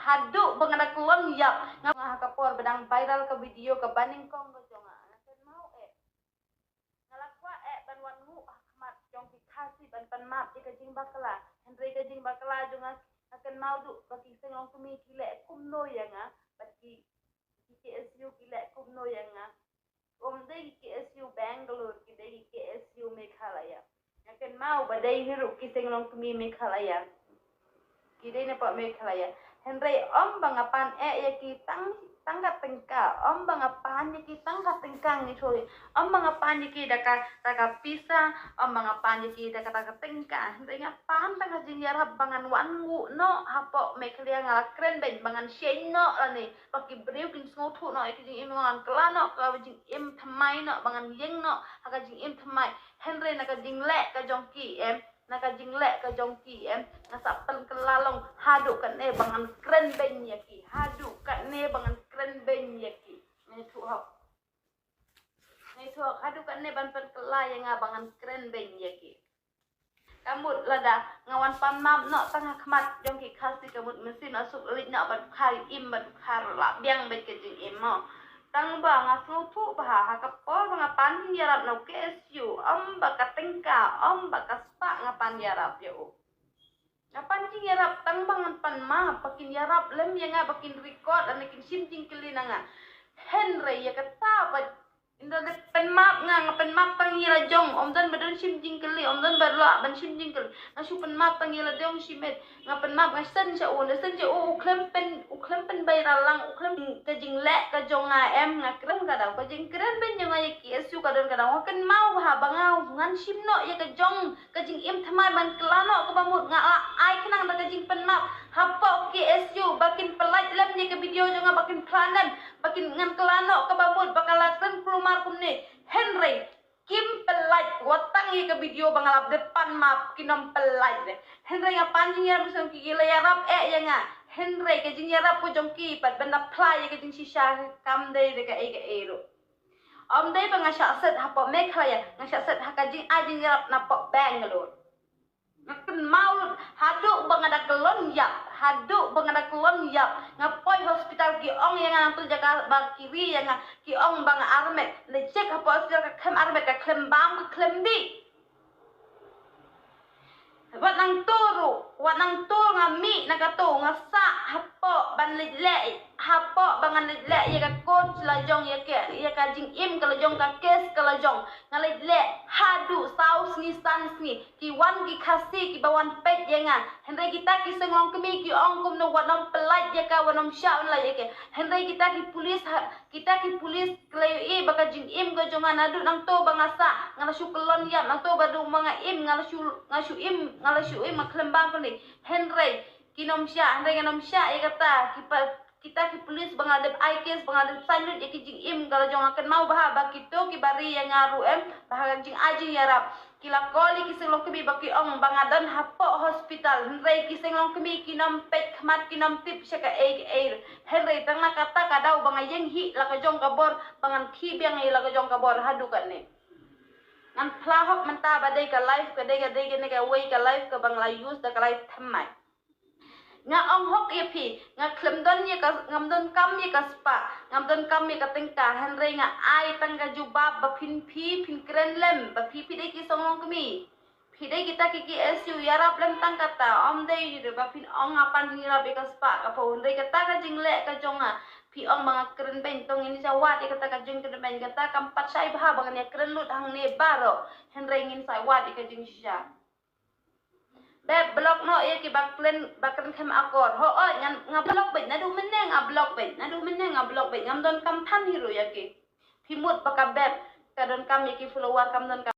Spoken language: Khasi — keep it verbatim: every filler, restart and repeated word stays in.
Haduh ba nga da klon ïap, nga ha ka por ba dang viral ka video ka banyngkong ka jong nga. Nga kynmaw eh. Nga la kwah eh ban wan nguh ha khmat jong ki Khasi ban pan map ïa ka jingbakla. Hynrei ka jingbakla jong nga, nga kynmaw duh ba ki seng longkmie ki leh kumno ïa nga, bad ki, ki KSU ki leh kumno ïa nga. Ym dei ki KSU Bangalore, ki dei ki KSU Meghalaya. Nga kynmaw ba dei hi ruh ki seng longkmie Meghalaya. Ki dei na pdeng Meghalaya. Hynrei ym ba nga pan eh ïa ki tang, tang ka tyngka, ym ba nga pan ïa ki tang ka tyngka ngi shu. Ym ba nga pan ïa ki da ka, da ka pisa, ym ba nga pan ïa ki da ka, da ka tyngka. Hynrei nga pan tang ka jingïarap ba ngan wan nguh noh hapoh Meghalaya, nga la kren beiñ ba ngan sheng noh lane ba ki briew kin sngewthuh noh ïa ka jingim, ba ngan kylla noh ka jingim thymmai noh, ba ngan ïeng noh ha ka jingim thymmai. Hynrei na ka jingleh ka jong ki em, na ka jingleh ka jong ki em, nga sa pynkylla long haduh katne ba ngan kren beiñ ïa ki, haduh katne ba ngan kren beiñ ïa ki. Nga ïathuh hok. Nga ïathuh hok, haduh katne ban pynkylla ïa nga ba ngan kren beiñ ïa ki. Ka mut lada nga wan pan map noh tang ha khmat jong ki Khasi, ka mut mynsiem nga suk leit noh bad u kha im, bad u kha la biang bad ka jingim mo. Tang ba nga sngewthuh ba ha, ha ka por ba nga pan jingïarap na u KSU, ym ba ka tyngka, ym ba ka spah nga pan ïarap ïa u. Nga pan jingïarap tang ba ngan pan map, ba kin ïarap lem ïa nga, ba kin record, lane kin shim jingkylli na nga. Hynrei ïa kata ba ynda dep pan map nga, nga pan map tang ïa la jong, ym don ba don shim jingkylli, ym don ba lah ban shim jingkylli. Nga shu pan map tang ïa la jong shimet. Nga pan map, nga send sha u, nga send sha u, u khlem pyn, u khlem pynbeit la lang, u khlem, ka jingleh ka jong nga em, nga kren ka daw, ka jingkren beiñ jong nga ïa ki KSU ka don ka daw. Nga kynmaw ba ha ba nga ngan shim noh ïa ka jong ka jingim thymmai ban kylla noh kaba mut, nga la ai khnang da ka jingpan map hapoh KSU ba kin pynlait lem ïa ka video jong nga, ba kin phla lem, ba kin, ngan kylla noh kaba mut ba ka la kren kulmar kumne. Hynrei kim pynlait wat tang ïa ka video ba nga la dep pan map, kin ym pynlait de. Hynrei nga pan jingïarap, ki la ïarap eh ïa nga. Hynrei ka jingïarap ka jong ki pat ban da phla ïa ka jingshisha kam dei da kaei kaei ruh. Ym dei ba nga shah set hapoh Meghalaya, nga shah set ha ka jingai jingïarap na poh Bangalore. Nga kynmaw lut haduh ba nga da klon ïap, haduh ba nga da klon ïap. Nga poi hospital, ki ong ïa nga nangtu jaka ba ki ri ïa nga, ki ong ba nga armet. Leit check hapoh hospital, ka khlem armet, ka khlem bam, ka khlem dih. Wat nangtu ruh, wat nangtu nga mih na katu, nga sah hapoh ban leit leh, hapoh ba ngan leit leh ïa ka court la jong, ïa ka, ïa ka jingim ka la jong, ka case ka la jong. Nga leit leh haduh saw sngi san sngi. Ki wan ki Khasi kiba wan peit ïa nga. Hynrei kita ki seng longkmie ki ong kumno, wat nym pynlait ïa ka, wat nym shah pynlait ïa ka. Hynrei kita ki pulit ha, kita ki pulit ki la ïohi ba ka jingim ka jong nga naduh nangtu ba nga sah, nga la shu kyllon ïap, nangtu ba du ma nga im, nga la shu, nga shu im, nga la shu im, nga khlem bam kane. Hynrei kin nym shah, hynrei ngan nym shah ïa kata, ki pa, kita ki pulit ba nga dep ai case, ba nga dep sign lut ïa ki jingim ka la jong. Nga kynmaw ba ha ba kito kiba ri ïa nga ruh em, ba ha ka jingai jingïarap, ki la call ïa ki seng longkmie ba ki ong ba nga don hapoh hospital. Hynrei ki seng longkmie kin nym peit khmat, kin nym tip sha kaei kaei. Hynrei tang na kata ka daw ba nga ïeng hi la ka jong ka bor, ba ngan khie biang hi la ka jong ka bor haduh katne. Ngan phla hok mynta ba dei ka live, ka dei, ka dei kane kawei ka live kaba nga la use da ka live thymmai. Nga ong hok ïa phi, nga khlem don ïa ka, ngam don kam ïa ka spah, ngam don kam ïa ka tyngka, hynrei nga ai tang ka jubab ba phin, phi phin kren lem ba phi, phi dei ki seng longkmie. Phi dei kita ki KSU, ïarap lem tang kata, ym dei ruh ba phin ong nga pan jingïarap ïa ka spah ka phew, hynrei kata ka jingleh ka jong nga, phi ong ba nga kren beiñ, to ngin sa wad ïa kata ka jingkren beiñ, kata kam pat shai bha ba ngan ïa kren lut hangne baroh, hynrei ngin sa wad ïa ka jingshisha. Beb, block noh ïa ki ba kren, ba kren khlem akor. Hooid, ngan, nga block beit, naduh mynne nga block beit, naduh mynne nga block beit, ngam don kam than hi ruh ïa ki. Phi mut ba ka Beb ka don kam ïa ki follower, kam don kam.